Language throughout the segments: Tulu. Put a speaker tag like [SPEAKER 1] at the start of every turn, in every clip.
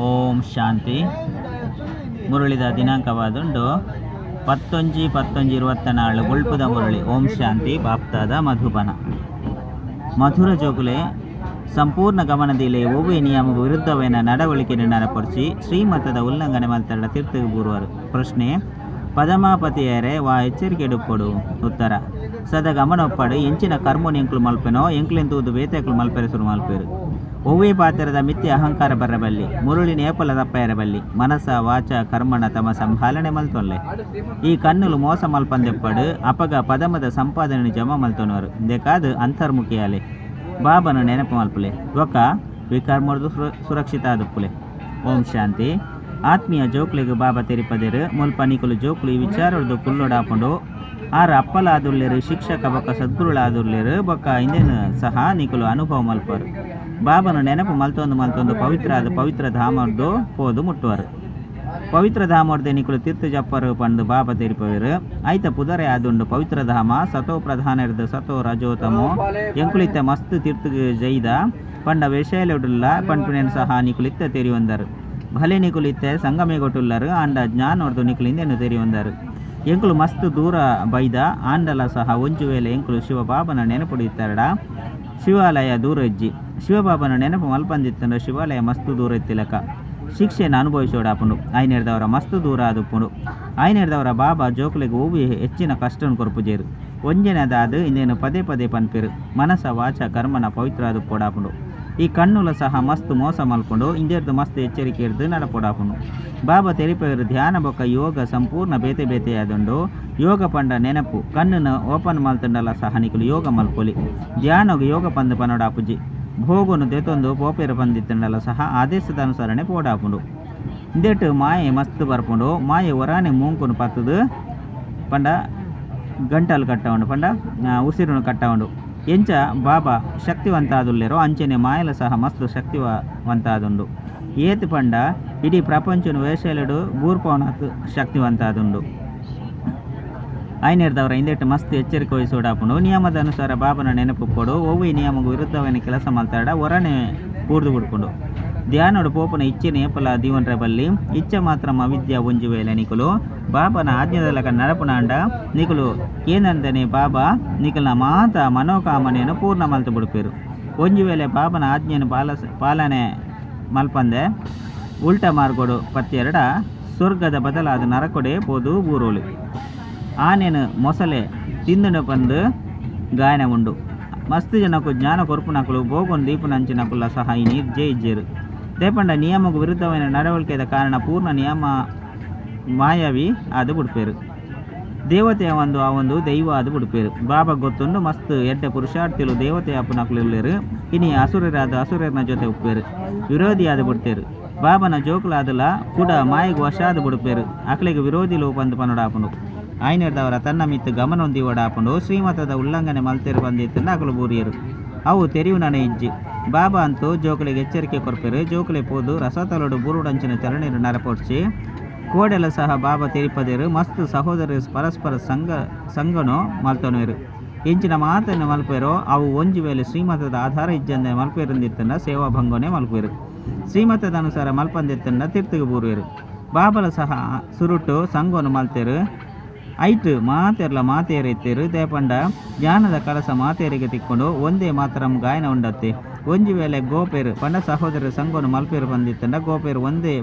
[SPEAKER 1] ಓಂ ಶಾಂತಿ. ಮುರಳಿದ ದಿನಾಂಕವಾದುಂಡು 11-11-24 ಬೊಳ್ಪುದ ಮುರಳಿ. ಓಂ ಶಾಂತಿ. ಬಾಪ್ತಾದ ಮಧುಬನ. ಮಧುರ ಜೋಕುಲೆ ಸಂಪೂರ್ಣ ಗಮನದಿಲೆ ಒವ್ವೆ ನಿಯಮಗೂ ವಿರುದ್ಧವೈನ ನಡವಳಿಕೆ ನಡಪಡಿಸಿ ಶ್ರೀಮತದ ಉಲ್ಲಂಘನೆ ಮಲ್ತಡ ತೀರ್ಥಗೆ ಬೂರುವರು. ಪ್ರಶ್ನೆ: ಪದಮಾಪತಿಯರೇ ವಾ ಎಚ್ಚರಿಕೆ ಡುಪ್ಪೊಡು? ಉತ್ತರ: ಸದಾ ಗಮನೊಪ್ಪಡು. ಎಂಚಿನ ಕರ್ಮೊನು ಎಂಕ್ಲು ಮಲ್ಪೆನೋ ಎಂಕ್ಲೆನ್ ತೂದು ಬೇತೆಕ್ಲು ಮಲ್ಪೆರೆ ಸುರು ಮಲ್ಪೆರು. ಒವ್ವೆ ಪಾತೆರದ ಮಿಥ್ಯ ಅಹಂಕಾರ ಬರಬಲ್ಲಿ. ಮುರುಳಿನ ಏಪಲ ತಪ್ಪೆರಬಲ್ಲಿ. ಮನಸ ವಾಚ ಕರ್ಮಣ ತಮ ಸಂಭಾಲನೆ ಮಲ್ತೊಲ್ಲೆ. ಈ ಕಣ್ಣುಲು ಮೋಸ ಮಲ್ಪಂದೆಪ್ಪಡು. ಅಪಗ ಪದಮದ ಸಂಪಾದನೆ ಜಮ ಮಲ್ತೊನವರು. ಇಂದೆಕಾದ್ ಅಂತರ್ಮುಖಿಯಾಲೆ ಬಾಬನು ನೆನಪು ಮಲ್ಪುಲೆ. ಬೊಕ್ಕ ವಿಕರ್ಮೊರ್ದು ಸುರಕ್ಷಿತ ಆದುಪ್ಪುಲೆ. ಓಂ ಶಾಂತಿ. ಆತ್ಮೀಯ ಜೋಕ್ಲೆಗ್ ಬಾಬಾ ತೆರಿಪದೆರು. ಮುಲ್ಪ ನಿಕುಲು ಜೋಕ್ಲು ಈ ವಿಚಾರೊರ್ದು ಕುಲ್ಲೊಡಾಪುಂಡು. ಆರ್ ಅಪ್ಪಲಾದುಲ್ಲೆರು, ಶಿಕ್ಷಕ ಬೊಕ್ಕ ಸದ್ಗುರುಳಾದುಲ್ಲೆರು. ಬೊಕ್ಕ ಇಂದೆನ್ ಸಹ ನಿಕುಲು ಅನುಭವ ಮಲ್ಪರು. ಬಾಬನು ನೆನಪು ಮಲ್ತೊಂದು ಮಲ್ತೊಂದು ಪವಿತ್ರ ಆದ್ ಪವಿತ್ರ ಧಾಮೊರ್ದು ಪೋದು ಮುಟ್ಟುವರು. ಪವಿತ್ರ ಧಾಮೊರ್ದೆ ನಿಕುಲು ತೀರ್ಥ ಜಪ್ಪರು ಪಂದು ಬಾಬಾ ತೆರಿಪವೆರು. ಐತ ಪುದರೆ ಆದುಂಡು ಪವಿತ್ರ ಧಾಮ. ಸತೋ ಪ್ರಧಾನರ್ದು ಸತೋ ರಜೋತಮೋ ಎಂಕುಲಿತ್ತ ಮಸ್ತ್ ತೀರ್ಥಗ್ ಜೈದ ಪಂಡ ವಿಷಯಲುಡುಲ್ಲ ಪನ್ಪಿನೆನ್ ಸಹ ನಿಕುಲಿತ್ತ ತೆರಿಯೊಂದರು. ಭಲೆ ನಿಕುಲಿತ್ತೆ ಸಂಗಮೇಗೊಟ್ಟುಲ್ಲರು ಆಂಡ ಜ್ಞಾನೊರ್ದು ನಿಕುಲು ಇಂದೆನ್ ತೆರಿಯೊಂದರು. ಎಂಕುಲು ಮಸ್ತ್ ದೂರ ಬೈದ ಆಂಡಲ ಸಹ ಒಂಜಿ ವೇಳೆ ಎಂಕುಲು ಶಿವಬಾಬನ ನೆನಪುಡಿತ್ತರಡ ಶಿವಾಲಯ ದೂರ ಇಜ್ಜಿ. ಶಿವಬಾಬನ ನೆನಪು ಮಲ್ಪಂದಿತ್ತಂಡ ಶಿವಾಲಯ ಮಸ್ತ್ ದೂರ ಇತ್ತಿಲಕ ಶಿಕ್ಷೆಯನ್ನು ಅನುಭವಿಸೋಡಾಪುಂಡು. ಐನೆರ್ದವರ ಮಸ್ತ್ ದೂರ ಆದುಪ್ಪುಂಡು. ಐನೆರ್ದವರ ಬಾಬಾ ಜೋಕುಲೆಗ್ ಒವ್ವೆ ಹೆಚ್ಚಿನ ಕಷ್ಟನ್ ಕೊರ್ಪುಜೆರು. ಒಂಜನೆದಾದ್ ಇಂದೇನು ಪದೇ ಪದೇ ಪನ್ಪೆರು. ಮನಸ ವಾಚ ಕರ್ಮನ ಪವಿತ್ರ ಆದುಪ್ಪೊಡಾಪುಂಡು. ಈ ಕಣ್ಣುಲ ಸಹ ಮಸ್ತ್ ಮೋಸ ಮಲ್ಪುಂಡು. ಇಂದೆರ್ದು ಮಸ್ತ್ ಎಚ್ಚರಿಕೆ ಇರ್ದು ನಡಪೊಡಾಪುಂಡು. ಬಾಬಾ ತೆರಿಪೆರು ಧ್ಯಾನ ಬೊಕ್ಕ ಯೋಗ ಸಂಪೂರ್ಣ ಬೇತೆ ಬೇತೆಯಾದುಂಡು. ಯೋಗ ಪಂಡ ನೆನಪು. ಕಣ್ಣುನ ಓಪನ್ ಮಲ್ತುಂಡಲ ಸಹ ನಿಕುಲು ಯೋಗ ಮಲ್ಪೊಲಿ. ಧ್ಯಾನಗ್ ಯೋಗ ಪಂದು ಪನೊಡಾಪುಜಿ. ಭೋಗನು ದೆತೊಂದು ಪೋಪೆರು ಪಂದಿತ್ತುಂಡಲ ಸಹ ಆದೇಶದ ಅನುಸರಣೆ ಪೋಡಾಪುಂಡು. ಇಂದೆಟ್ ಮಾಯೆ ಮಸ್ತ್ ಬರ್ಪುಂಡು. ಮಾಯೆ ಒರಾನೆ ಮೂಂಕುನು ಪತ್ತುದು ಪಂಡ ಗಂಟಲು ಕಟ್ಟವುಂಡು, ಪಂಡ ಉಸಿರುನು ಕಟ್ಟವುಂಡು. ಎಂಚ ಬಾಬಾ ಶಕ್ತಿವಂತಾದುಲ್ಲೆರೋ ಅಂಚನೆ ಮಾಯಲ ಸಹ ಮಸ್ತ್ ಶಕ್ತಿವಂತಾದುಂಡು. ಏತ್ ಪಂಡ ಇಡೀ ಪ್ರಪಂಚನು ವೇಷಲೆಡು ಬೂರ್ಪವನಾತ್ ಶಕ್ತಿವಂತಾದುಂಡು. ಐನೆರ್ದವರ ಇಂದೆಟ್ ಮಸ್ತ್ ಎಚ್ಚರಿಕೆ ವಹಿಸೋಡಾಪುಂಡು. ನಿಯಮದ ಅನುಸಾರ ಬಾಬನ ನೆನಪುಪ್ಪೊಡು. ಒವ್ವೆ ನಿಯಮಗೂ ವಿರುದ್ಧವೈನ ಕೆಲಸ ಮಲ್ತಾಡ ಒರನೆ ಬೂರ್ದು ಬುಡ್ಪುಂಡು. ಧ್ಯಾನೊಡು ಪೋಪುನ ಇಚ್ಛೆನ ಏಪಲ ದೀವನ್ರೆ ಬಲ್ಲಿ. ಇಚ್ಛೆ ಮಾತ್ರ ಅವಿದ್ಯಾ ಒಂಜಿ ವೇಳೆ ನಿಕುಲು ಬಾಬನ ಆಜ್ಞೆದಲಕ ನಡಪುನಾಂಡ ನಿಕುಲು ಕೇನಂದನೆ ಬಾಬಾ ನಿಕುಲ್ನ ಮಾತ ಮನೋಕಾಮನೆಯನ್ನು ಪೂರ್ಣ ಮಲ್ತು ಬುಡ್ಪೆರು. ಒಂಜಿ ವೇಳೆ ಬಾಬನ ಆಜ್ಞೆಯನ್ನು ಪಾಲನೆ ಮಲ್ಪಂದೆ ಉಲ್ಟ ಮಾರ್ಗೋಡು ಪತ್ತೆರಡ ಸ್ವರ್ಗದ ಬದಲಾದ ನರಕೊಡೆ ಪೋದು ಬೂರೋಲಿ. ಆನೆನು ಮೊಸಲೆ ತಿಂದುನು ಪಂದು ಗಾಯನ ಉಂಡು. ಮಸ್ತ್ ಜನಕು ಜ್ಞಾನ ಕೊರ್ಪುನಕುಲು ಭೋಗನ್ ದೀಪುನಂಚಿನಕುಲ ಸಹ ಈ ನೀರ್ಜೆ ಇಜ್ಜೆರು. ದೇಪಂಡ ನಿಯಮಗೂ ವಿರುದ್ಧವೈನ ನಡವಳಿಕೆದ ಕಾರಣ ಪೂರ್ಣ ನಿಯಮ ಮಾಯಾವಿ ಆದು ಬುಡ್ಪೆರು. ದೇವತೆಯ ಒಂದು ಆ ಒಂದು ದೈವ ಆದು ಬುಡ್ಪೆರು. ಬಾಬಾ ಗೊತ್ತುಂಡು ಮಸ್ತ್ ಎಡ್ಡೆ ಪುರುಷಾರ್ಥಿಲು ದೇವತೆ ಅಪ್ಪನಕುಲು ಇಲ್ಲೆರು. ಇನಿ ಅಸುರರಾದ ಅಸುರನ ಜೊತೆ ಉಪ್ಪೇರು. ವಿರೋಧಿ ಆದು ಬುಡ್ತೇರು. ಬಾಬನ ಜೋಕುಲಾದಲ ಕೂಡ ಮಾಯೆಗ್ ವಶ ಆದು ಬುಡ್ಪೆರು. ಅಕ್ಲೆಗ್ ವಿರೋಧಿಲು ಪಂದು ಪನೊಡಾಪುಂಡು. ಆಯ್ನೆರ್ದವರ ತನ್ನ ಮಿತ್ತು ಗಮನ ಹೊಂದಿವಡಾಪುಂಡು. ಶ್ರೀಮತದ ಉಲ್ಲಂಘನೆ ಮಲ್ತೆರು ಪಂದಿತ್ತಂಡ ಅಕುಲು ಬೂರಿಯರು. ಅವು ತೆರಿಯುನನೆ ಇಜ್ಜಿ. ಬಾಬಾ ಅಂತೂ ಜೋಕುಲೆಗ್ ಎಚ್ಚರಿಕೆ ಕೊರ್ಪೆರು. ಜೋಕುಲೆ ಪೋದು ರಸತಲೊಡು ಬೂರುಡಂಚಿನ ಚರಣೆರು ನರಪೊಡ್ಚಿ. ಕೋಡೆಲ ಸಹ ಬಾಬಾ ತೆರಿಪದೆರು. ಮಸ್ತ್ ಸಹೋದರರು ಪರಸ್ಪರ ಸಂಗನೋ ಮಲ್ತೊನುವೆರು. ಎಂಚಿನ ಮಾತನ್ನು ಮಲ್ಪೆರೋ ಅವು ಒಂಜಿ ವೇಳೆ ಶ್ರೀಮತದ ಆಧಾರ ಇಜ್ಜಂದೆ ಮಲ್ಪೆರುಂದಿತ್ತಂಡ ಸೇವಾ ಭಂಗನೆ ಮಲ್ಪೆರು. ಶ್ರೀಮತದ ಅನುಸಾರ ಮಲ್ಪಂದಿತ್ತಂಡ ತೀರ್ಥಗೆ ಬೂರುವೆರು. ಬಾಬಲ ಸಹ ಸುರುಟು ಸಂಗೋನು ಮಲ್ತೆರು. ಐಟ್ ಮಾತೆರ್ಲ ಮಾತೆಯರಿತ್ತೆರು. ದೇಪಂಡ ಜ್ಞಾನದ ಕಲಸ ಮಾತೆಯರಿಗೆ ತಿಕ್ಕೊಂಡು ಒಂದೇ ಮಾತರಂ ಗಾಯನ ಉಂಡತ್ತೆ. ಒಂಜಿ ವೇಳೆ ಗೋಪೆರು ಪಂಡ ಸಹೋದರ ಸಂಗೋನು ಮಲ್ಪೆರು ಪಂದಿತ್ತಂಡ ಗೋಪೆರು ಒಂದೇ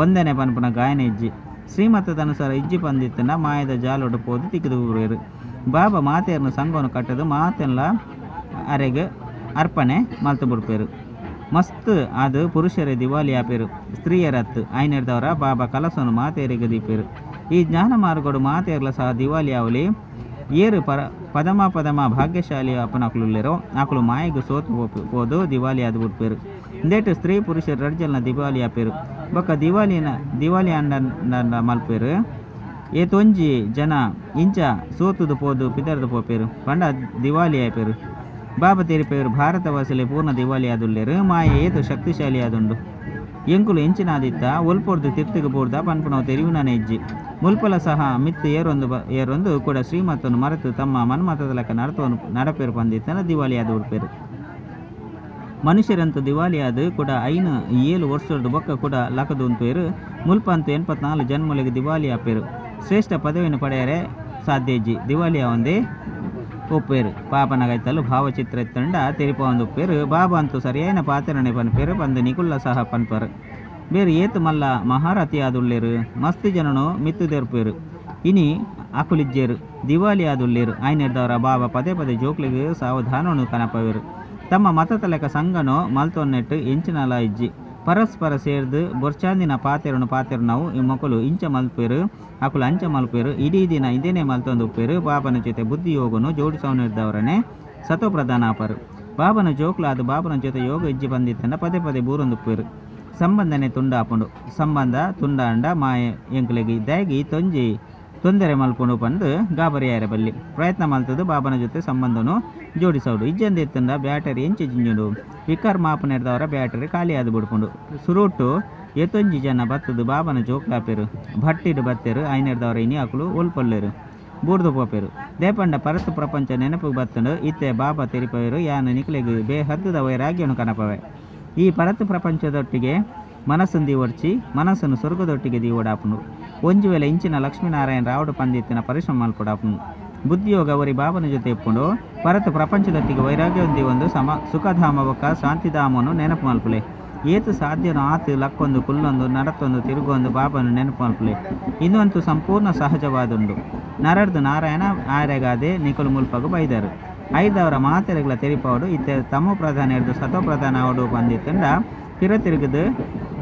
[SPEAKER 1] ಒಂದನೆ ಪನ್ಪುನ ಗಾಯನ ಇಜ್ಜಿ. ಶ್ರೀಮತದ ಅನುಸಾರ ಇಜ್ಜಿ ಪಂದಿತ್ತಂಡ ಮಾಯದ ಜಾಲೊಡು ಪೋದು ತಿಕ್ಕಿದು ಬೂರುವೆರು. ಬಾಬಾ ಮಾತೆಯರನ್ನು ಸಂಗೋನು ಕಟ್ಟದು ಮಾತೆಲ್ಲ ಅರೆಗೆ ಅರ್ಪಣೆ ಮಲ್ತು ಬುಡ್ಪೆರು. ಮಸ್ತ್ ಅದು ಪುರುಷರೇ ದಿವಾಲಿ ಆಪೆರು, ಸ್ತ್ರೀಯರತ್ತು. ಐನೆರ್ದವರ ಬಾಬಾ ಕಲಸನು ಮಾತೆಯರಿಗೆ ದೀಪೆರು. ಈ ಜ್ಞಾನ ಮಾರ್ಗೋಡು ಮಾತೆಯರ್ಲ ಸಹ ದಿವಾಲಿ ಆವಲಿ. ಏರು ಪದಮ ಪದಮ ಭಾಗ್ಯಶಾಲಿ ಅಪ್ಪನಕುಲುಲ್ಲೆರೋ ಆಕುಲು ಮಾಯೆಗ್ ಸೋತು ಪೋದು ದಿವಾಲಿ ಆದು ಬುಡ್ಪೆರು. ಇಂದೇಟು ಸ್ತ್ರೀ ಪುರುಷರು ರಡ್ಜಲ್ನ ದಿವಾಲಿ ಆಪೆರು. ಬೊಕ್ಕ ದಿವಾಲಿ ಅಂಡ ಮಲ್ಪೆರು. ಏತೊಂಜಿ ಜನ ಇಂಚ ಸೋತುದು ಪೋದು ಪಿದರ್ದು ಪೋಪೆರು ಪಂಡ ದಿವಾಲಿ ಆಪೆರು. ಬಾಬಾ ತೆರಿಪೆರು ಭಾರತವಾಸಿಲೆ ಪೂರ್ಣ ದಿವಾಲಿ ಆದುಲ್ಲೆರು. ಮಾಯೆ ಏತು ಶಕ್ತಿಶಾಲಿ ಆದುಂಡು. ಎಂಕುಲು ಎಂಚಿನಾದಿತ್ತ ಒಲ್ಪೊರ್ದು ತಿರ್ತಿಗೆ ಬೋರ್ದ ಪನ್ಪುನವು ತೆರಿಯುನನೆ ಇಜ್ಜಿ. ಮುಲ್ಪಲ ಸಹ ಮಿತ್ತು ಏರೊಂದು ಕೂಡ ಶ್ರೀಮತನ್ನು ಮರೆತು ತಮ್ಮ ಮನ್ಮತದ ಲೆಕ್ಕ ನಡಪೇರು ಪಂದಿತ್ತನ ದಿವಾಲಿ ಆದು ಉಡ್ಪೆರು. ಮನುಷ್ಯರಂತೂ ದಿವಾಳಿಯಾದ ಕೂಡ 5 7 ವರ್ಷದ ಬೊಕ್ಕ ಕೂಡ ಲಕದುಂತುವೆರು. ಮುಲ್ಪಂತು 84 ಜನ್ಮೊಲೆಗ್ ದಿವಾಳಿ ಆಪೆರು. ಶ್ರೇಷ್ಠ ಪದವಿಯನ್ನು ಪಡೆಯರೆ ಸಾಧ್ಯಜ್ಜಿ ದಿವಾಳಿ ಒಂದೇ ಒಪ್ಪೇರು. ಪಾಪನಗೈತಲು ಭಾವಚಿತ್ರ ಇತ್ತಂಡ ತೆರಿಪವಂದು ಉಪ್ಪೇರು. ಬಾಬಾ ಅಂತೂ ಸರಿಯಾದ ಪಾತ್ರನೆ ಪನ್ಪೇರು ಪಂದು ನಿಕುಲ್ಲ ಸಹ ಪನ್ಪರು. ಬೇರೆ ಏತು ಮಲ್ಲ ಮಹಾರಥಿ ಆದುಲ್ಲೇರು. ಮಸ್ತ್ ಜನನು ಮಿತ್ತುದೆರ್ಪೇರು. ಇನಿ ಅಕುಲಿಜ್ಜೇರು ದಿವಾಳಿ ಆದುಲ್ಲೇರು. ಆಯ್ನೆರ್ದವರ ಬಾಬಾ ಪದೇ ಪದೇ ಜೋಕ್ಲಿಗೆ ಸಾವಧಾನವನ್ನು ಕನಪವೇರು. ತಮ್ಮ ಮತತಲಕ ಸಂಘನೋ ಮಲ್ತೊನ್ನೆಟ್ಟು ಎಂಚಿನಲ ಇಜ್ಜಿ ಪರಸ್ಪರ ಸೇರ್ದು ಬೊರ್ಚಾಂದಿನ ಪಾತೆರನು ಪಾತೆರು ನಾವು ಈ ಮಕ್ಕಳು ಇಂಚ ಮಲ್ಪೇರು ಅಕುಲು ಅಂಚ ಮಲ್ಪೇರು. ಇಡೀ ದಿನ ಇದೇನೇ ಮಲ್ತೊಂದು ಉಪ್ಪೇರು. ಬಾಬನ ಜೊತೆ ಬುದ್ಧಿ ಯೋಗನು ಜೋಡಿಸವನಿದ್ದವರನ್ನೇ ಸತೋ ಪ್ರಧಾನ ಆಪರು. ಬಾಬನ ಜೋಕ್ಲಾದ ಬಾಬನ ಜೊತೆ ಯೋಗ ಇಜ್ಜಿ ಬಂದಿತ್ತಂಡ ಪದೇ ಪದೇ ಬೂರೊಂದುಪ್ಪೇರು. ಸಂಬಂಧನೆ ತುಂಡಾಪುಂಡು. ಸಂಬಂಧ ತುಂಡಾಂಡ ಮಾಯ ಎಂಕುಲೆಗೆ ಇದ್ದಾಗಿ ತೊಂಜಿ ತೊಂದರೆ ಮಲ್ಪುಂಡು ಪಂದು ಗಾಬರಿಯಾರ ಬಲ್ಲಿ ಪ್ರಯತ್ನ ಮಲ್ತದು ಬಾಬನ ಜೊತೆ ಸಂಬಂಧನು ಜೋಡಿಸೋಡು. ಇಜ್ಜಂದ ಇತ್ತಂಡ ಬ್ಯಾಟರಿ ಎಂಚೆ ಜಿಂಜುಂಡು. ವಿಕಾರ್ ಮಾಪನೆರ್ದವರ ಬ್ಯಾಟರಿ ಖಾಲಿಯಾದ ಬಿಡ್ಪುಂಡು. ಸುರುಟು ಎತ್ತೊಂಜಿ ಜನ ಬತ್ತದು ಬಾಬನ ಜೋಕ್ಲಾಪೇರು. ಭಟ್ಟಿಡು ಬತ್ತೇರು. ಐನೆರ್ದವರ ಇನಿ ಅಕುಲು ಒಲ್ಪೊಲ್ಲೇರು ಬೂರ್ದು ಪೋಪೇರು. ದೇಪಂಡ ಪರತು ಪ್ರಪಂಚ ನೆನಪು ಬತ್ತಂಡು. ಇತ್ತೆ ಬಾಬಾ ತೆರಿಪವೇರು ಯಾನು ನಿಕ್ಲೆಗ್ ಬೇಹದ್ದುದ ವೈರಾಗ್ಯನು ಕನಪವೆ. ಈ ಪರತು ಪ್ರಪಂಚದೊಟ್ಟಿಗೆ ಮನಸ್ಸನ್ನು ದೀವಡ್ಚಿ ಮನಸ್ಸನ್ನು ಸ್ವರ್ಗದೊಟ್ಟಿಗೆ ದೀವಡಾಪುಂಡು. ಒಂಜಿ ವೇಳೆ ಇಂಚಿನ ಲಕ್ಷ್ಮೀನಾರಾಯಣ ರಾವಡು ಪಂದಿತ್ತಿನ ಪರಿಶ್ರಮ ಮಲ್ಪಡಾಪುಂಡು. ಬುದ್ಧಿಯೋಗ ಅವರಿ ಬಾಬನ ಜೊತೆ ಇಪ್ಪುಂಡು. ಪರತು ಪ್ರಪಂಚದೊಟ್ಟಿಗೆ ವೈರಾಗ್ಯ ಒಂದು ಸಮ ಸುಖಧಾಮ ಬೊಕ್ಕ ಶಾಂತಿಧಾಮವನ್ನು ನೆನಪು ಮಲ್ಪುಲೆ. ಏತು ಸಾಧ್ಯನೋ ಆತು ಲಕ್ಕೊಂದು ಕುಲ್ಲೊಂದು ನಡತ್ತೊಂದು ತಿರುಗೊಂದು ಬಾಬನು ನೆನಪು ಮಲ್ಪುಲೆ. ಇನ್ನೊಂತು ಸಂಪೂರ್ಣ ಸಹಜವಾದುಂಡು. ನರಡ್ದು ನಾರಾಯಣ ಆರೆಗಾದೆ ನಿಕುಲು ಮುಲ್ಪಗು ಬೈದರು. ಐದವರ ಮಾತೆರೆಗಳ ತೆರಿಪವಡು. ಇತ್ತೆ ತಮ್ಮ ಪ್ರಧಾನ ಹಿಡಿದು ಸತೋ ಪ್ರಧಾನ ಅವಡು ಬಂದಿತ್ತಂಡ ಪಿರ ತಿರುಗದು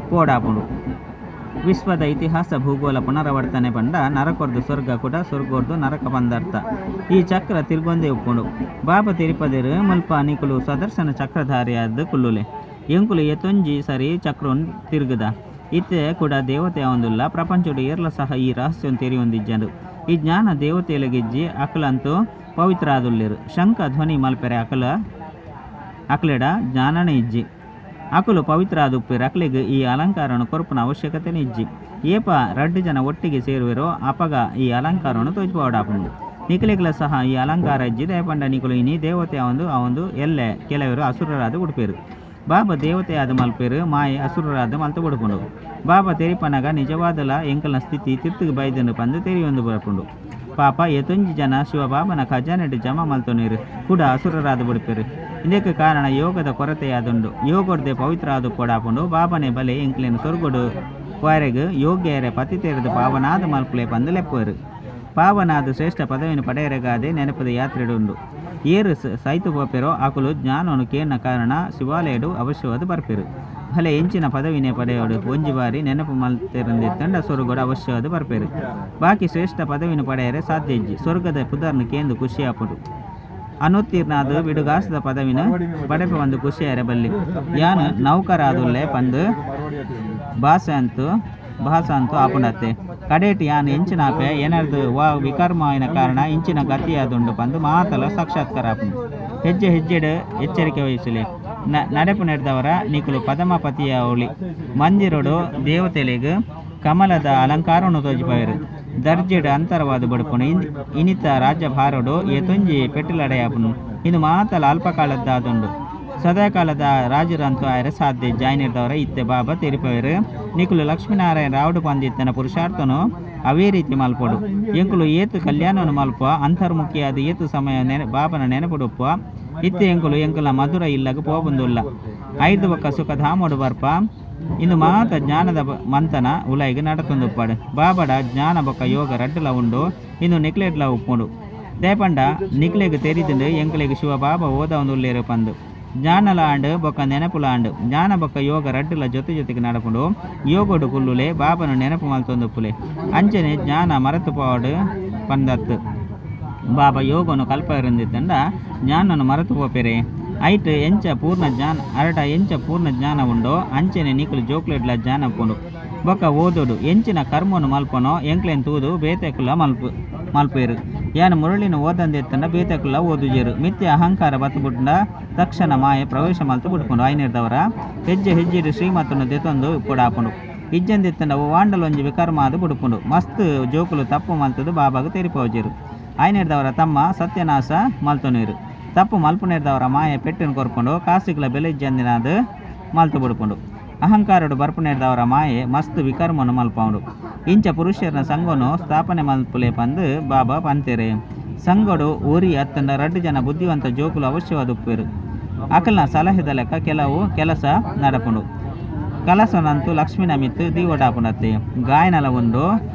[SPEAKER 1] ಪೋಡಾಪುಂಡು. ವಿಶ್ವದ ಇತಿಹಾಸ ಭೂಗೋಳ ಪುನರಾವರ್ತನೆ ಪಂಡ ನರಕೊರ್ದು ಸ್ವರ್ಗ ಕೂಡ ಸ್ವರ್ಗೊರ್ದು ನರಕ ಬಂದರ್ಥ. ಈ ಚಕ್ರ ತಿರುಗೊಂದೇ ಉಪ್ಪುಂಡು. ಬಾಬಾ ತಿರುಪದಿರು ಮುಲ್ಪ ನಿಕುಲು ಸದರ್ಶನ ಚಕ್ರಧಾರಿಯಾದ ಕುಲ್ಲುಲೆ. ಎಂಕುಲು ಎತ್ತೊಂಜಿ ಸರಿ ಚಕ್ರವನ್ನು ತಿರುಗದ. ಇತ್ತೆ ಕೂಡ ದೇವತೆ ಒಂದುಲ್ಲ. ಪ್ರಪಂಚಡು ಏರ್ಲ ಸಹ ಈ ರಹಸ್ಯವನ್ನು ತೆರಿಯೊಂದಿಜ್ಜಂಡು. ಈ ಜ್ಞಾನ ದೇವತೆಯೊಳಗಿಜ್ಜಿ ಅಕಲಂತೂ ಪವಿತ್ರ ಆದುಲ್ಲೇರು. ಶಂಖ ಧ್ವನಿ ಮಲ್ಪೆರೆ ಅಕಲ ಅಕಲೆಡ ಜ್ಞಾನನೇ ಇಜ್ಜಿ. ಅಕಲು ಪವಿತ್ರ ಆದುಪ್ಪೇರು. ಅಕಲಿಗೆ ಈ ಅಲಂಕಾರವನ್ನು ಕೊರಪುನ ಅವಶ್ಯಕತೆನೇ ಇಜ್ಜಿ. ಏಪ ರಡ್ಡು ಜನ ಒಟ್ಟಿಗೆ ಸೇರುವೆರೋ ಅಪಗ ಈ ಅಲಂಕಾರವನ್ನು ತೋಜ್ಪವಡಾಪುಂಡು. ನಿಕಲಿಗಳ ಸಹ ಈ ಅಲಂಕಾರ ಇಜ್ಜಿ. ದಯಪಂಡ ನಿಕುಲು ಇನಿ ದೇವತೆ ಒಂದು ಅವಂದು ಎಲ್ಲೆ ಕೆಲವರು ಅಸುರರಾದ ಉಡುಪೇರು. ಬಾಬಾ ದೇವತೆಯಾದ ಮಲ್ಪೇರು ಮಾಯೆ ಅಸುರರಾದ ಮಲ್ತು ಬುಡುಪುಂಡು. ಬಾಬಾ ತೆರಿಪನಗ ನಿಜವಾದಲ ಎಂಕಲ್ನ ಸ್ಥಿತಿ ತಿರ್ತುಗು ಬೈದನು ಪಂದು ತೆರಿಯೊಂದು ಬರಪುಂಡು. ಪಾಪ ಎತೊಂಜಿ ಜನ ಶಿವಬಾಬನ ಖಜಾನೆಡು ಜಮಾ ಮಲ್ತೊನೀರು ಕೂಡ ಅಸುರರಾದ ಬುಡುಪೇರು. ಇದಕ್ಕೆ ಕಾರಣ ಯೋಗದ ಕೊರತೆಯಾದುಂಡು. ಯೋಗೊಡ್ದೆ ಪವಿತ್ರ ಆದು ಕೊಡಾಪುಂಡು. ಬಾಬನೆ ಬಲೆ ಎಂಕ್ಲೇನು ಸೊರ್ಗೊಡು ವಾರೆಗ್ ಯೋಗ್ಯರೆ ಪತಿ ತೆರೆದು ಪಾವನಾದ ಮಲ್ಪುಲೆ ಪಂದು ಲೆಪ್ಪುವರು. ಪಾವನಾದ ಶ್ರೇಷ್ಠ ಪದವಿಯನ್ನು ಪಡೆಯರೆಗಾದೆ ನೆನಪದ ಯಾತ್ರೆಡುಂಡು. ಏರು ಸೈತು ಪೋಪೆರೋ ಆಕುಲು ಜ್ಞಾನವನ್ನು ಕೇಳಿನ ಕಾರಣ ಶಿವಾಲಯಡು ಅವಶ್ಯವಾದ ಬರ್ಪೆರು. ಭಲೆ ಎಂಚಿನ ಪದವಿನೇ ಪಡೆಯೋಡು ಒಂಜಿ ಬಾರಿ ನೆನಪು ಮಲ್ತೆರಂದಿತ್ತಂಡ ಸ್ವರ್ಗಡು ಅವಶ್ಯವಾದ ಬರ್ಪೆರು. ಬಾಕಿ ಶ್ರೇಷ್ಠ ಪದವಿನ ಪಡೆಯರೆ ಸಾಧ್ಯ ಇಜ್ಜಿ. ಸ್ವರ್ಗದ ಪುದರ್ನು ಕೇಂದು ಖುಷಿಯಾಪುಡು. ಅನುತ್ತೀರ್ಣಾದ ಬಿಡುಗಾಸದ ಪದವಿನ ಪಡೆಪ ಒಂದು ಖುಷಿಯಾರೆ ಬಲ್ಲಿ. ಯಾನು ನೌಕರಾದುಲ್ಲೆ ಪಂದು ಭಾಷೆ ಅಂತೂ ಭಾಷ ಅಂತೂ ಆಪುಂಡತ್ತೆ. ಕಡೇಟ್ ಯಾನು ಎಂಚಿನಾಪೆ ಏನರ್ದು ವಾ ವಿಕರ್ಮಾಯಿನ ಕಾರಣ ಇಂಚಿನ ಗತಿಯಾದುಂಡು ಪಂದು ಮಾತಲ ಸಾಕ್ಷಾತ್ಕಾರ ಆಪುಂಡು. ಹೆಜ್ಜೆ ಹೆಜ್ಜೆಡು ಎಚ್ಚರಿಕೆ ವಹಿಸಲಿ. ನಡೆಪು ನಡೆದವರ ನಿಕುಲು ಪದಮಪತಿಯ ಒಳಿ ಮಂದಿರೊಡು ದೇವತೆಲೆಗ್ ಕಮಲದ ಅಲಂಕಾರವನ್ನು ತೋಜಿಪವೇರು. ದರ್ಜೆಡು ಅಂತರವಾದ ಬಡುಪುನು. ಇನಿತ ರಾಜ್ಯಭಾರೊಡು ಏತೊಂಜಿ ಪೆಟ್ಟುಲಡೆಯಾಪುನು. ಇನ್ನು ಮಾತಲ ಅಲ್ಪಕಾಲದ್ದಾದುಂಡು. ಸದಾಕಾಲದ ರಾಜರಂತೂ ಆಯರ ಸಾಧ್ಯ ಜಾಯಿನಿರ್ದವರ ಇತ್ತೆ ಬಾಬಾ ತೆರಿಪವೇರು. ನಿಕುಲು ಲಕ್ಷ್ಮೀನಾರಾಯಣ ರಾವುಡು ಪಂದಿತ್ತನ ಪುರುಷಾರ್ಥನು ಅವೇ ರೀತಿ ಮಲ್ಪೊಡು. ಎಂಕುಲು ಏತು ಕಲ್ಯಾಣವನ್ನು ಮಲ್ಪ ಅಂತರ್ಮುಖಿಯಾದ ಏತು ಸಮಯ ಬಾಬನ ನೆನಪುಡುಪ್ಪ. ಇತ್ತೆ ಎಂಕುಲು ಎಂಕುಲ ಮಧುರ ಇಲ್ಲಗ ಪೋಬಂದುಲ್ಲ. ಐದು ಬೊಕ್ಕ ಸುಖಧಾಮೊಡು ಬರ್ಪ. ಇಂದು ಮಾತ ಜ್ಞಾನದ ಮಂತನ ಉಲೈಗ್ ನಡತೊಂದುಪ್ಪಾಡು. ಬಾಬಡ ಜ್ಞಾನ ಬೊಕ್ಕ ಯೋಗ ರಡ್ಡುಲ ಉಂಡು. ಇಂದು ನಿಕ್ಲೆಡ್ಲ ಉಪ್ಪುಂಡು. ದೇಪಂಡ ನಿಕ್ಲೆಗ್ ತೆರಿದುಂಡು ಎಂಕುಲೆಗ್ ಶಿವ ಬಾಬಾ ಓದ ಉಲ್ಲೇರು ಪಂದು. ಜ್ಞಾನಲ ಆಂಡ್ ಬೊಕ್ಕ ನೆನಪುಲ ಆಂಡ್. ಜ್ಞಾನ ಬೊಕ್ಕ ಯೋಗ ರಡ್ಡುಲ ಜೊತೆ ಜೊತೆಗೆ ನಡಪುಂಡು. ಯೋಗೊಡು ಕುಲ್ಲುಲೆ ಬಾಬನ ನೆನಪು ಮಲ್ತೊಂದುಪ್ಪುಲೆ. ಅಂಚನೆ ಜ್ಞಾನ ಮರೆತು ಪೋವಡು ಪಂದತ್ತು. ಬಾಬಾ ಯೋಗನು ಕಲ್ಪರಿಂದಿತ್ತಂಡ ಜ್ಞಾನನು ಮರೆತು ಪೋಪೆರೆ. ಐಟ್ ಎಂಚ ಪೂರ್ಣ ಜ್ಞಾನ ಅರಟ ಎಂಚ ಪೂರ್ಣ ಜ್ಞಾನ ಉಂಡೋ ಅಂಚನೆ ನಿಕುಲು ಜೋಕ್ಲೆಡ್ಲ ಜ್ಞಾನ ಉಪ್ಪುಂಡು. ಬೊಕ್ಕ ಓದೋಡು ಎಂಚಿನ ಕರ್ಮನು ಮಲ್ಪನೋ ಎಂಕ್ಲೆನ್ ತೂದು ಬೇತೆಕುಲ ಮಲ್ಪೇರು. ಯಾನು ಮುರಳಿನ ಓದಂದೆತ್ತಂಡ ಬೇತೆಕುಲ ಓದುಜೇರು. ಮಿಥ್ಯ ಅಹಂಕಾರ ಬತ್ತುಬಿಟ್ಟ ತಕ್ಷಣ ಮಾಯೆ ಪ್ರವೇಶ ಮಲ್ತು ಬಿಡ್ಕೊಂಡು ಐನಿರ್ದವರ ಹೆಜ್ಜೆ ಹೆಜ್ಜೆಡು ಶ್ರೀಮತನ್ನು ದೆತೊಂದು ಇಪ್ಪುಡಾಪುಂಡು. ಇಜ್ಜಂದಿತ್ತಂಡ ವಾಂಡಲೊಂಜಿ ವಿಕರ್ಮ ಅದು ಬುಡುಪುಂಡು. ಮಸ್ತ್ ಜೋಕುಲು ತಪ್ಪು ಮಲ್ತದು ಬಾಬಾಗ ತೆರಿಪೋಜೇರು. ಐನಿರ್ದವರ ತಮ್ಮ ಸತ್ಯನಾಶ ಮಲ್ತೊನೀರು. ತಪ್ಪು ಮಲ್ಪುನೆರ್ದಾವರ ಮಾಯೆ ಪೆಟ್ಟುನು ಕೊರ್ಪುಂಡು, ಕಾಸಿಗ್ಲ ಬೆಲೆ ಇಜ್ಜಂದಿನಾದ್ ಮಲ್ತ್ ಬುಡ್ಪುಂಡು. ಅಹಂಕಾರಡು ಬರ್ಪುನೆರ್ದಾವರ ಮಾಯೆ ಮಸ್ತ್ ವಿಕರ್ಮನು ಮಲ್ಪೌಂಡು. ಇಂಚ ಪುರುಷರ್ನ ಸಂಘನು ಸ್ಥಾಪನೆ ಮಲ್ಪುಲೆ ಪಂದ್ ಬಾಬಾ ಪಂತೆರೆ. ಸಂಘಡು ಒರಿ ಅತ್ತಂಡ ರಡ್ಡ್ ಜನ ಬುದ್ಧಿವಂತ ಜೋಕುಲು ಅವಶ್ಯವಾದ್ ಉಪ್ಪುವೆರ್. ಅಕಲ್ನ ಸಲಹೆದ ಲೆಕ್ಕ ಕೆಲವು ಕೆಲಸ ನಡಪುಂಡು. ಕಲಸೊನಂತು ಲಕ್ಷ್ಮಿನ ಮಿತ್ತ್ ದೀವೊಡಾಪುಂಡತ್ತೆ. ಗಾಯನಲ ಉಂಡು.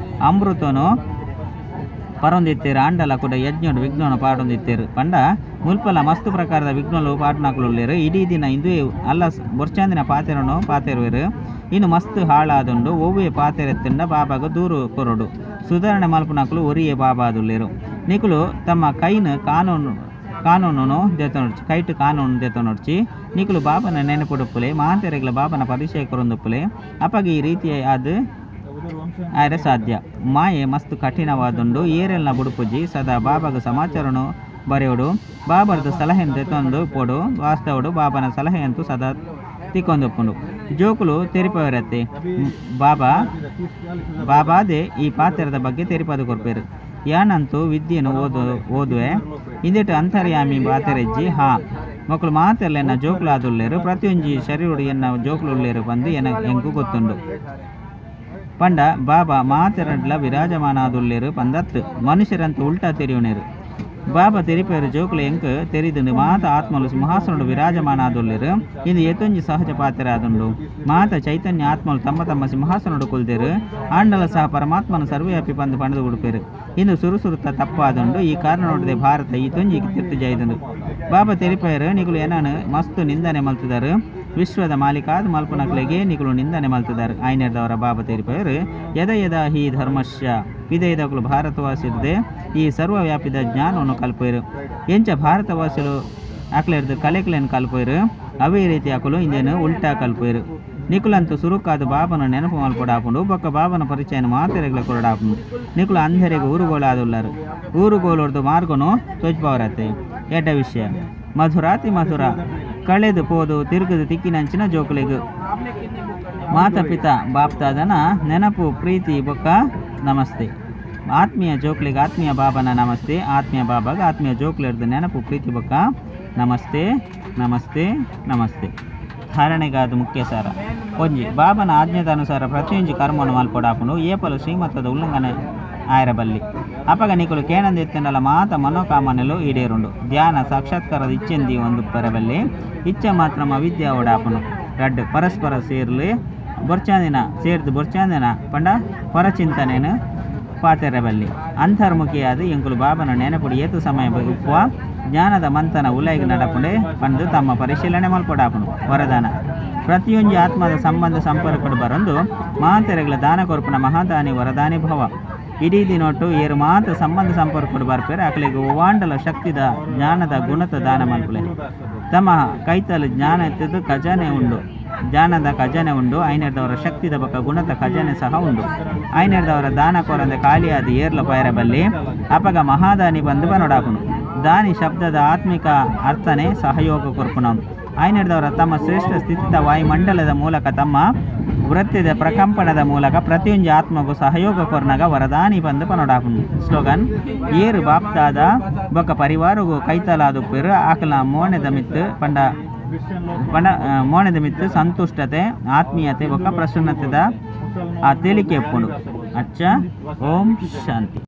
[SPEAKER 1] ಅಮೃತೊನು ಪರೊಂದಿತ್ತೆರ್ ಆಂಡಲ ಕುಡ ಯಜ್ಞೊಡು ವಿಘ್ನೊನು ಪಾಡೊಂದಿತ್ತೆರ್ ಪಂಡ ಮುಲ್ಪಲ ಮಸ್ತ್ ಪ್ರಕಾರದ ವಿಘ್ನೊಲು ಪಾಡುನಕುಲು ಉಲ್ಲೆರ್. ಇಡೀ ದಿನ ಇಂದುವೆ ಅಲ್ಲ ಬೊರ್ಚಾಂದಿನ ಪಾತೆರೊನು ಪಾತೆರುವೆರ್. ಇಂದು ಮಸ್ತ್ ಹಾಳಾದುಂಡು. ಒವ್ವೇ ಪಾತೆರೆತ್ತುಂಡ ಬಾಬಾಗ್ ದೂರು ಕೊರೊಡು. ಸುಧಾರಣೆ ಮಲ್ಪುನಕುಲು ಒರಿಯೇ ಬಾಬಾದುಲ್ಲೆರ್. ನಿಕುಲು ತಮ್ಮ ಕೈನ್ ಕಾನೂನು ಕಾನೂನುನು ದೆತೊನೊಡ್ಚಿ, ಕೈಟ್ ಕಾನೂನು ದೆತೊನೊಡ್ಚಿ. ನಿಕುಲು ಬಾಬನ ನೆನಪುಡುಪ್ಪುಲೆ, ಮಾತೆರೆಗ್ಲ ಬಾಬನ ಪರಿಚಯ ಕೊರೊಂದುಪ್ಪುಲೆ. ಅಪಗ ಈ ರೀತಿಯ ಆದ್ ಆಯೆರೆ ಸಾಧ್ಯ. ಮಾಯೆ ಮಸ್ತ್ ಕಠಿಣವಾದುಂಡು. ಏರೆಲ್ನ ಬುಡುಪುಜಿ. ಸದಾ ಬಾಬಾಗ್ ಸಮಾಚಾರನು ಬರೆಯೊಡು. ಬಾಬರ್ದ ಸಲಹೆನ್ ದೆತೊಂದು ಉಪ್ಪೊಡು. ವಾಸ್ತವಡು ಬಾಬನ ಸಲಹೆಯಂತೂ ಸದಾ ತಿಕ್ಕೊಂದುಪ್ಪುಂಡು. ಜೋಕುಲು ತೆರಿಪವರತ್ತೆ. ಬಾಬಾ ಬಾಬಾದೇ ಈ ಪಾತೆರದ ಬಗ್ಗೆ ತೆರಿಪಾದ್ ಕೊರ್ಪೆರ್. ಯಾನಂತೂ ವಿದ್ಯೆನ್ ಓದುವೆ. ಇಂದೆಟ್ ಅಂತರ್ಯಾಮಿ ಪಾತೆರೆಜ್ಜಿ. ಹಾ, ಮೊಕುಲು ಮಾತೆರ್ಲ ಎನ್ನ ಜೋಕುಲಾದುಲ್ಲೆರ್. ಪ್ರತಿಯೊಂಜಿ ಶರೀರೊಡು ಎನ್ನ ಜೋಕುಲುಲ್ಲೆರ್ ಪಂದ್ ಎಂಕ್ ಗೊತ್ತುಂಡು. ಪಂಡ ಬಾಬಾ ಮಾತೆರೆಡ್ಲ ವಿರಾಜಮಾನಾದುಲ್ಲೆರ್ ಪಂದತ್ತ್. ಮನುಷ್ಯರಂತೂ ಉಲ್ಟಾ ತೆರಿಯೊನೆರ್. ಬಾಬಾ ತೆರಿಪಾಯೆರ್, ಜೋಕುಲೆ ಎಂಕ್ ತೆರಿದುಂಡು ಮಾತ ಆತ್ಮಲು ಸಿಂಹಾಸನೊಡು ವಿರಾಜಮಾನಾದುಲ್ಲೆರ್. ಇಂದು ಏತೊಂಜಿ ಸಹಜ ಪಾತೆರ ಆದುಂಡು. ಮಾತ ಚೈತನ್ಯ ಆತ್ಮಲು ತಮ್ಮ ತಮ್ಮ ಸಿಂಹಾಸನೊಡು ಕುಲ್ದೆರ್. ಆಂಡಲ ಸಹ ಪರಮಾತ್ಮನ ಸರ್ವವ್ಯಾಪಿ ಪಂದ್ ಪಂಡ್ದ್ ಬುಡ್ಪೆರ್. ಇಂದು ಸುರು ಸುರುತ ತಪ್ಪಾದುಂಡು. ಈ ಕಾರಣೊಡ್ದೆ ಭಾರತ ಈತೊಂಜಿ ತಿರ್ತ್ ಜೈದುಂಡು. ಬಾಬಾ ತೆರಿಪಾಯೆರ್, ನಿಕುಲು ಎನನ್ ಮಸ್ತ್ ನಿಂದನೆ ಮಲ್ತುದರ್. ವಿಶ್ವದ ಮಾಲೀಕಾದ್ ಮಲ್ಪುನಕ್ಲೆಗೇ ನಿಕುಲು ನಿಂದನೆ ಮಲ್ತುದರ್. ಆಯಿನೆಡ್ದಾವರ ಬಾಬಾ ತೆರಿಪಾಯೆರ್, ಯದ ಯದ ಹಿ ಧರ್ಮಸ್ಯ ಪಿದಯಿದಕುಲು ಭಾರತವಾಸಿರ್ದೆ ಈ ಸರ್ವವ್ಯಾಪಿದ ಜ್ಞಾನೊನು ಕಲ್ಪುವೆರ್. ಎಂಚ ಭಾರತವಾಸಿಲು ಅಕ್ಲೆರ್ದ್ ಕಲೆಕ್ಲೆನ್ ಕಲ್ಪುವೆರ್ ಅವೇ ರೀತಿ ಅಕುಲು ಇಂದೆನ್ ಉಲ್ಟಾ ಕಲ್ಪುವೆರ್. ನಿಕುಲಂತೂ ಸುರುಕಾದ್ ಬಾಬನ ನೆನಪು ಮಲ್ಪೊಡಾಪುಂಡು. ಬೊಕ್ಕ ಬಾಬನ ಪರಿಚಯನ್ ಮಾತೆರೆಗ್ಲ ಕೊರೊಡಾಪುಂಡು. ನಿಕುಲು ಅಂಧೆರೆಗ್ ಊರುಗೋಲಾದುಲ್ಲರ್. ಊರುಗೋಲುರ್ದು ಮಾರ್ಗೊನು ತೋಜ್ಪಾವರತ್ತೆ. ಎಡ್ಡೆ ವಿಷಯ. ಮಧುರಾತಿ ಮಧುರ ಕಳೆದ್ ಪೋದು ತಿರುಗುದು ತಿಕ್ಕಿನಂಚಿನ ಜೋಕುಲೆಗ್ ಮಾತಾ ಪಿತಾ ಬಾಪ್ದಾದನ ನೆನಪು ಪ್ರೀತಿ ಬೊಕ್ಕ ನಮಸ್ತೆ. ಆತ್ಮೀಯ ಜೋಕುಲೆಗ್ ಆತ್ಮೀಯ ಬಾಬನ ನಮಸ್ತೆ. ಆತ್ಮೀಯ ಬಾಬಾಗ್ ಆತ್ಮೀಯ ಜೋಕುಲೆರ್ದ್ ನೆನಪು ಪ್ರೀತಿ ಬೊಕ್ಕ ನಮಸ್ತೆ ನಮಸ್ತೆ ನಮಸ್ತೆ. ಧಾರಣೆಗಾದ್ ಮುಖ್ಯ ಸಾರ. ಒಂಜಿ, ಬಾಬನ ಆಜ್ಞೆದ ಅನುಸಾರ ಪ್ರತಿಯೊಂಜಿ ಕರ್ಮೊನು ಮಲ್ಪೊಡಾಪುಂಡು. ಏಪಲ ಶ್ರೀಮತದ ಉಲ್ಲಂಘನೆ ಆಯೆರೆ ಬಲ್ಲಿ. ಅಪಗ ನಿಕುಲು ಕೇನಂದೆ ಇತ್ತ್ಂಡಲ ಮಾತ ಮನೋಕಾಮನೆಲು ಈಡೇರುಂಡು. ಧ್ಯಾನ ಸಾಕ್ಷಾತ್ಕಾರದ ಇಚ್ಛೆನ್ ದೀವೊಂದು ಉಪ್ಪೆರೆ ಬಲ್ಲಿ. ಇಚ್ಛೆ ಮಾತ್ರ ಅವಿದ್ಯೆ ಆವೊಡಾಪುಂಡು. ರಡ್ಡ್, ಪರಸ್ಪರ ಸೇರ್ಲೆ ಬೊರ್ಚಾಂದಿನ ಸೇರ್ದ್ ಬೊರ್ಚಾಂದಿನ ಪಂಡ ಪರಚಿಂತನೆನ್ ಪಾತೆರೆ ಬಲ್ಲಿ. ಅಂತರ್ಮುಖಿಯಾದ್ ಎಂಕುಲು ಬಾಬನ ನೆನಪುಡು ಏತ್ ಸಮಯ ಉಪ್ಪುವ, ಜ್ಞಾನದ ಮಂಥನ ಉಲಯಿಗ್ ನಡಪುಂಡೆ ಪಂದ್ ತಮ್ಮ ಪರಿಶೀಲನೆ ಮಲ್ಪೊಡಾಪುಂಡು. ವರದಾನ, ಪ್ರತಿಯೊಂಜಿ ಆತ್ಮದ ಸಂಬಂಧ ಸಂಪರ್ಕಡ್ ಬರೊಂದು ಮಾತೆರೆಗ್ಲ ದಾನ ಕೊರ್ಪುನ ಮಹಾದಾನಿ ವರದಾನಿ ಭವ. ಇಡೀ ದಿನೊಟ್ಟು ಏರ್ ಮಾತ ಸಂಬಂಧ ಸಂಪರ್ಕಡ್ ಬರ್ಪೆರ್ ಅಕಲೆಗ್ ಒವ್ವಾಂಡಲ ಶಕ್ತಿದ ಜ್ಞಾನದ ಗುಣತ ದಾನ ಮಲ್ಪುಲೆ. ತಮ್ಮ ಕೈತಲ್ ಜ್ಞಾನ ಇತ್ತುದ್ ಖಜಾನೆ ಉಂಡು. ಜ್ಞಾನದ ಖಜಾನೆ ಉಂಡು. ಐನೆರ್ದವರ ಶಕ್ತಿದ ಬೊಕ್ಕ ಗುಣತ ಖಜಾನೆ ಸಹ ಉಂಡು. ಐನೆರ್ದವರ ದಾನ ಕೊರಂದೆ ಖಾಲಿಯಾದ್ ಏರ್ಲ ಪೋಯೆರೆ ಬಲ್ಲಿ. ಅಪಗ ಮಹಾದಾನಿ ಪಂದ್ ಪನೊಡಾಪುಂಡು. ದಾನಿ ಶಬ್ದದ ಆತ್ಮಿಕ ಅರ್ಥನೆ ಸಹಯೋಗ ಕೊರ್ಪುನವು. ಐನೆರ್ದವರ ತಮ್ಮ ಶ್ರೇಷ್ಠ ಸ್ಥಿತಿತ ವಾಯುಮಂಡಲದ ಮೂಲಕ ತಮ್ಮ ವೃತ್ತಿದ ಪ್ರಕಂಪನದ ಮೂಲಕ ಪ್ರತಿಯೊಂಜಿ ಆತ್ಮಗ್ ಸಹಯೋಗ ಕೊರ್ನಗ ವರದಾನಿ ಪಂದ್ ಪನೊಡಾಪುಂಡು. ಸ್ಲೋಗನ್, ಏರ್ ಬಾಪ್ದಾದ ಬೊಕ್ಕ ಪರಿವಾರೊಗು ಕೈತಲಾದುಪ್ಪೆರ್ ಅಕಲ್ನ ಮೋನೆದ ಮಿತ್ತ್ ಪಂಡ ಪಂಡ ಮೋನೆದ ಮಿತ್ತ್ ಸಂತುಷ್ಟತೆ, ಆತ್ಮೀಯತೆ ಬೊಕ್ಕ ಪ್ರಸನ್ನತೆದ ಆ ತೇಲಿಕೆ ಉಪ್ಪುಂಡು. ಅಚ್ಚ, ಓಂ ಶಾಂತಿ.